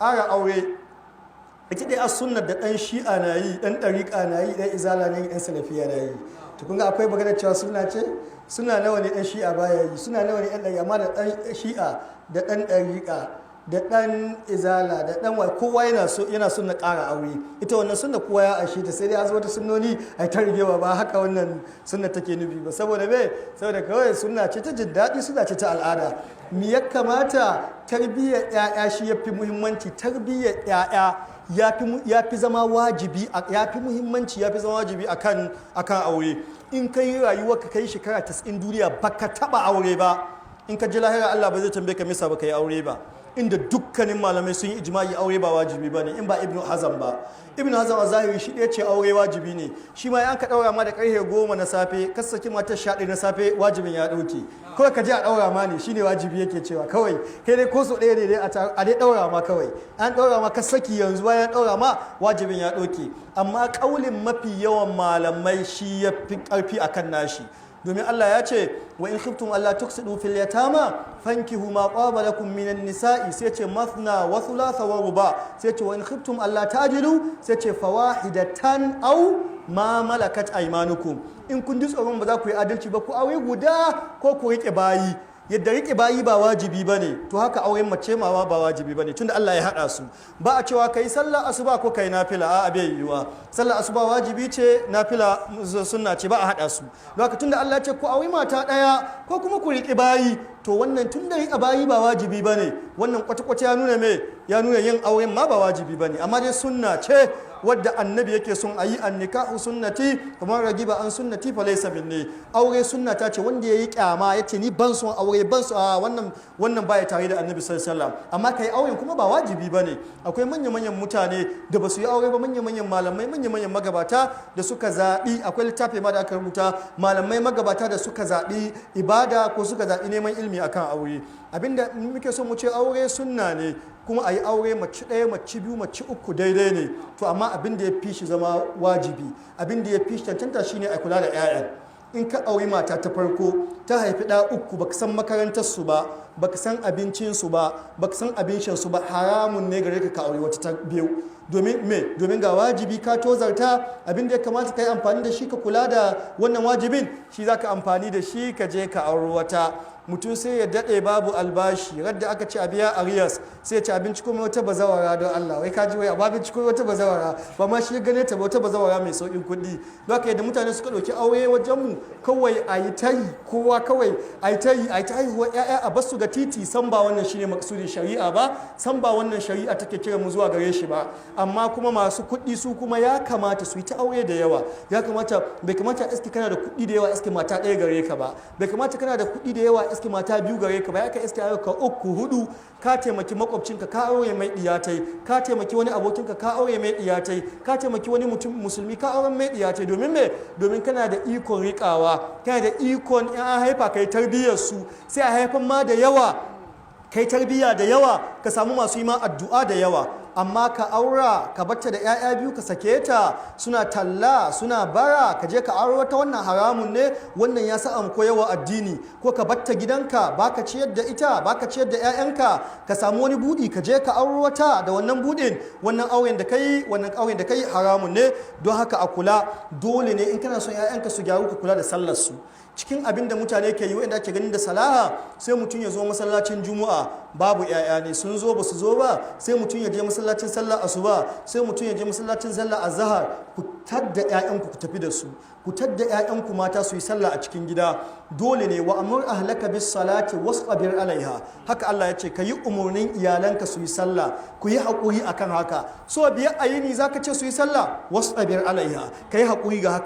Ƙara aure ita dai as sunnar da ɗan Shi'a na yi, ɗan ɗariƙa na yi, ɗan Izala na yi, ɗan Salafiya na yi. To kun ga akwai magana cewa sunna ce? Suna nawa ne ɗan Shi'a baya yi? Suna nawa ne ɗan ɗariƙa? Amma da ɗan Shi'a da ɗan ɗariƙa da ɗan Izala da ɗan wai, kowa yana so, yana son na ƙara aure. Ita wannan sunna kowa ya ashe ta, sai dai an zo wata sunnoni a ta rigewa. Ba haka wannan sunna take nufi ba. Saboda me? Saboda kawai sunna ce ta jin daɗi, sunna ce ta al'ada. Me ya kamata? Tarbiyyar 'ya'ya shi ya fi muhimmanci. Tarbiyyar 'ya'ya ya fi zama wajibi, ya fi muhimmanci, ya fi zama wajibi akan aure. In ka yi rayuwa ka kai shekara 90 duniya baka taba aure ba, in ka ji lahira Allah ba zai tambaye ka misa baka yi aure ba. Inda dukkanin malamai sun yi ijma'i, aure ba wajibi ba ne, in ba Ibnu Hazam ba. Ibnu Hazam a zahiri shi ɗaya ce aure wajibi ne. Shi ma an ka ɗaura ma da ƙarfe 10 na safe, ka saki matar 11 na safe, wajibin ya ɗauke. Kawai ka je a ɗaura ma ne shine wajibi, yake cewa. Kawai kai dai ko so ɗaya ne dai a dai ɗaura ma kawai. An ɗaura ma, ka saki yanzu bayan ɗaura ma, wajibin ya ɗauke. Amma ƙaulin mafi yawan malamai shi ya fi ƙarfi akan nashi, domin Allah ya ce: "Wa in khiftum alla tuqsidu fil yatama fankihu ma qaba lakum minan nisa'i", sai ce "mathna wa thulatha wa ruba". Sai ce: "Wa in khiftum alla ta'dilu", sai ce "fawahidatan aw ma malakat aymanukum". In kun ji tsoron ba za ku yi adalci ba, ku aure guda ko ku rike bayi. Yadda rike bayi ba wajibi ba ne, to haka auren mace ma ba wajibi ba ne, tunda Allah ya haɗa su. Ba a cewa kai sallah asuba ko kai nafila, a bai yiwuwa. Sallah asuba wajibi ce, nafila sunna ce, ba a haɗa su. Don haka tunda Allah ya ce ku auri mata ɗaya ko kuma ku riƙe bayi, to wannan tunda riƙe bayi ba wajibi ba ne, wannan kwata-kwata ya nuna me? Ya nuna yin auren ma ba wajibi ba ne, amma dai sunna ce wadda Annabi yake son a yi. "Annikahu sunnati, faman ragiba an sunnati fa laysa minni." Aure sunna ta ce, wanda yayi kyama, yace ni ban son aure, ban so a wannan baya tare da Annabi sallallahu alaihi wasallam. Amma kai auren kuma ba wajibi bane. Akwai manya manyan mutane da ba su yi aure ba, manya manyan malamai, manya manyan magabata da suka zabi. Akwai littafi ma da aka rubuta, malamai magabata da suka zabi ibada ko suka zabi neman ilimi akan aure. Abinda muke so mu ce, aure sunna ne, kuma a yi aure mace ɗaya, mace biyu, mace uku daidai ne. To amma abin da ya fi shi zama wajibi, abin da ya fi shi cancanta, shine a kula da 'ya'yan. In ka auri mata ta farko, ta haifi ɗa uku, baka san makarantarsu ba, baka san abincinsu ba, baka san abincinsu ba, haramun ne gare ka ka auri wata ta biyu. Domin me? Domin ga wajibi ka tozarta. Abin da ya kamata ka yi amfani da shi ka kula da wannan wajibin, shi za ka amfani da shi ka je ka auri wata. Mutum sai ya daɗe babu albashi, radda aka ci a biya arrears, sai ya ci abinci kuma wata bazawara. Don Allah, wai kaji, wai amma abinci kuma wata bazawara, ba ma shi ya gane ta ba, wata bazawara mai sauƙin kuɗi. Don haka yadda mutane suka ɗauki aure wajen mu, kawai a yi tayi, kowa kawai a yi tayi, a yi ta haihuwar 'ya'ya a basu ga titi, san ba wannan shine maksudin shari'a ba, san ba wannan shari'a take kira mu zuwa gare shi ba. Amma kuma masu kuɗi su kuma ya kamata su yi ta aure da yawa. Ya kamata, bai kamata iske kana da kuɗi da yawa iske mata ɗaya gare ka ba. Bai kamata kana da kuɗi da yawa iske mata biyu gare ka ba. Ya ka iske ka uku, hudu, ka taimaki makwabcinka ka aure mai ɗiyatai, ka taimaki wani abokinka ka aure mai ɗiyatai, ka taimaki wani mutum musulmi ka aure mai ɗiyatai. Domin me? Domin kana da ikon riƙawa, kana da ikon in an haifa kai tarbiyyar su. Sai a haifan ma da yawa, kai tarbiyya da yawa, ka samu masu yi ma addu'a da yawa. Amma ka aura ka batta da 'ya'ya biyu, ka sake ta suna talla, suna bara, ka je ka auro wata, wannan haramun ne. Wannan ya sa koyawa addini. Ko ka batta gidanka, baka ciyar da ita, baka ciyar da 'ya'yanka, ka samu wani budi ka je ka auro wata da wannan budin, wannan auren da kai, wannan auren da kai haramun ne. Don haka a kula. Dole ne in kana son 'ya'yanka su gyaru, ka kula da sallar su. Cikin abin da mutane ke yi wanda ake ganin da salaha, sai mutum ya zo masallacin Juma'a, babu 'ya'ya ne sun zo, ba su zo ba, sai mutum ya je masallacin sallar asuba, sai mutum ya je masallacin sallar azhar. Ku tadda 'ya'yanku ku tafi da su, ku tadda 'ya'yanku mata su yi sallah a cikin gida. Dole ne. "Wa amur ahlaka bis salati wasbir alaiha", haka Allah ya ce, ka yi umarnin iyalanka su yi sallah, ku yi haƙuri akan haka. So biyar a yini zaka ce su yi sallah, wasbir alaiha, ka yi haƙuri ga haka.